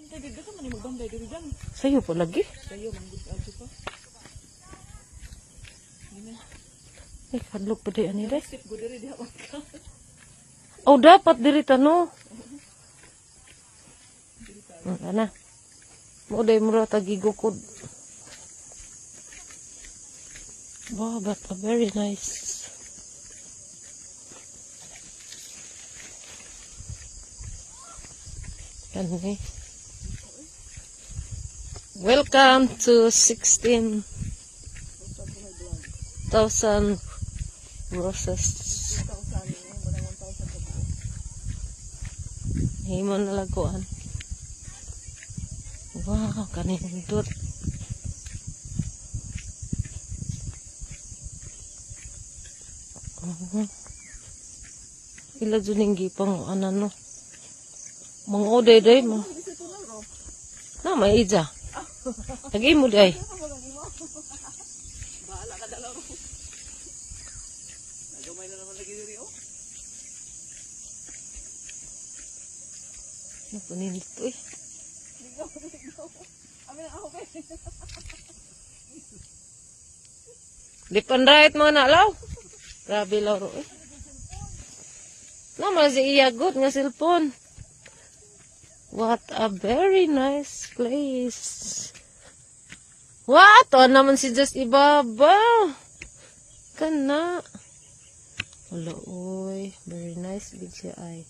Bantay dito ka man magbantay diri dyan. Sayo pa lagi. Sayo manggod adto pa. Ay, kadlok pa di ani day. Step go diri diha man ka. Oh, dapat diri tano. Ana. Mo day mura tagigukod. Wow, but a very nice. Kani. Welcome to 16,000 roses. Himo na laguan. Wow, kanindot. Ila dyan yung gipang ano no. Mga oday day mo. Na may ija. Lagi mo day. Bahala ka dalaw. Nagamay na naman lagi diri oh. Napunindot eh. Ligaw, ligaw. Amin ang ako kay. Left and right mo na law. Grabe law ro eh. Na man si iyagot nga cellphone. What a very nice place. What? O naman si Just ibabaw. Kana. Wala, oy. Very nice. Big siya ay.